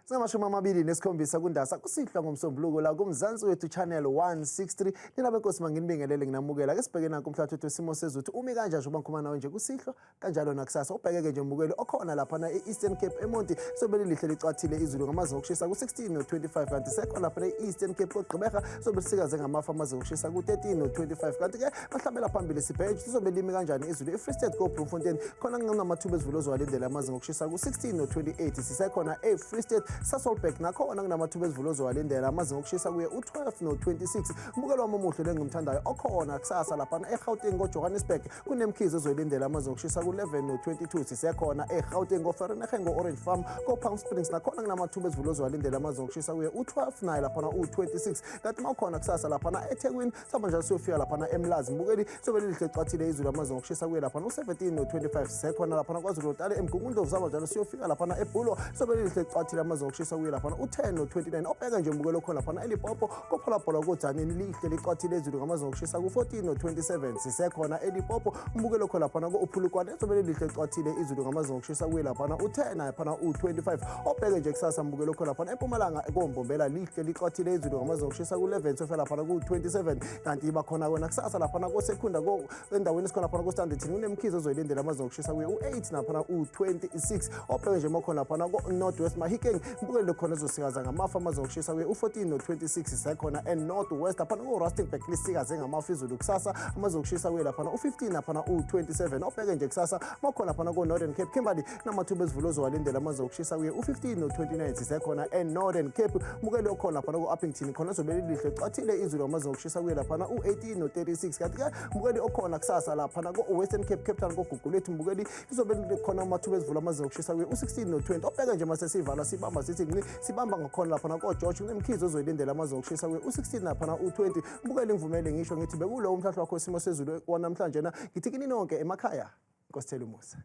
Zingamashumi 27 kuNdasa, kusihlwa ngoMsombuluko, la kuMzansi Wethu Channel 163. Nina benkosi, manginibingelele, nginamukela. Ake sibheke nanku umhlathuthi wesimo sezulu umi kanjani njengoba ngikhuluma nawe nje kusihlwa kanjalo nakusasa. Ubhekeke nje, mbukeli okhona laphana e-Eastern Cape, eMonti, sobe lilihle licwathile izulu ngamazinga okushisa ku-16 no-25, kanti sekhona lapha e-Eastern Cape koGqeberha sobe lisikaze ngamafu, amazinga okushisa ku-13 no-25. Kanti-ke bahlabela phambili, sibheke ukuthi lizobe limi kanjani izulu e-Free State koBloemfontein. Khona kunamathuba ezivula ozowalindela, amazinga okushisa ku-16 no-28. Sisekhona e-Free State, Sasolburg, nakhona kunamathuba ezivula ozowalindela, amazinga okushisa kuye u-12 no-26. Mbukelo wami omuhle lengimthandayo okhona kusasa laphana eGauteng koJohannesburg, kunemkhize ozoyilindela, amazinga okushisa ku-11 no-22. Sisekhona eGauteng koVereeniging, ko-Orange Farm, ko-Palm Springs, nakhona kunamathuba ezivula ozowalindela, amazinga okushisa kuye u-12 naye laphana u-26. Kanti uma ukhona kusasa laphana eThekwini, sihamba njalo siyofika laphana eMlazi, mbukeli, sobe lilihle licwathile izulu, amazinga okushisa kuye laphana u-17 no-25. Sisekhona laphana KwaZulu Natal eMgungundlovu, sihamba njalo siyofika laphana eBulwer, sobe lilihle licwathile, amazinga okushisa kuye laphana u-10 no-29. Obheka nje, mbukeli okhona laphana eLimpopo koPhalaphala koDzanini, lihle licwathile izulu ngamazinga okushisa ku-14 no-27. Sisekhona eLimpopo, mbukeli okhona laphana ko-uPolokwane, lizobe lilihle licwathile izulu ngamazinga okushisa kuye laphana u-10 laphana u-25. Obheke nje kusasa, mbukeli okhona laphana eMpumalanga koMbombela, lihle licwathile izulu ngamazinga okushisa ku-11 sofika laphana ku-27. Kanti iba khona kona kusasa laphana koSekhunda, endaweni esikhona laphana koStandton, kunemkhize ozoyilindela, amazinga okushisa kuye u-8 naphana u-26. Obheke nje makhona laphana ko-North West, Mahikeng, mbukeli khona ezosikaza ngamafu, amazinga okushisa kuye u-14 no-26. Sisekhona e-North West laphana ko-Rustenburg, lisikaze ngamafu izulu kusasa, amazinga okushisa kuye laphana u-15 laphana u-27. Obheke nje kusasa makhona laphana ko-Northern Cape, Kimberley, namathuba ezivula ozowalindela, amazinga okushisa kuye u-15 no-29. Sisekhona e-Northern Cape, mbukeli okhona laphana ko-Upington, khona zobe lilihle cathile izulu, amazinga okushisa kuye laphana u-18 no-36. Kanti-ke, mbukeli okhona kusasa laphana ko-Western Cape, Cape Town, koGugulethu, mbukeli, lizobe likhona amathuba ezivula, amazinga okushisa kuye u-16 no-20. Obheke nje mase sivala, sibamba sithi nqi, sibamba ngakhona laphana koGeorge, kunemkhize ozoyilindela, amazinga okushisa kuye u-16 laphana u-20. Mbukeli, ngivumele ngisho ngithi bekulo umhlahlo wakho wesimo sezulu wanamhlanje na. Ngithi kini nonke emakhaya, Nkosi thela umusa.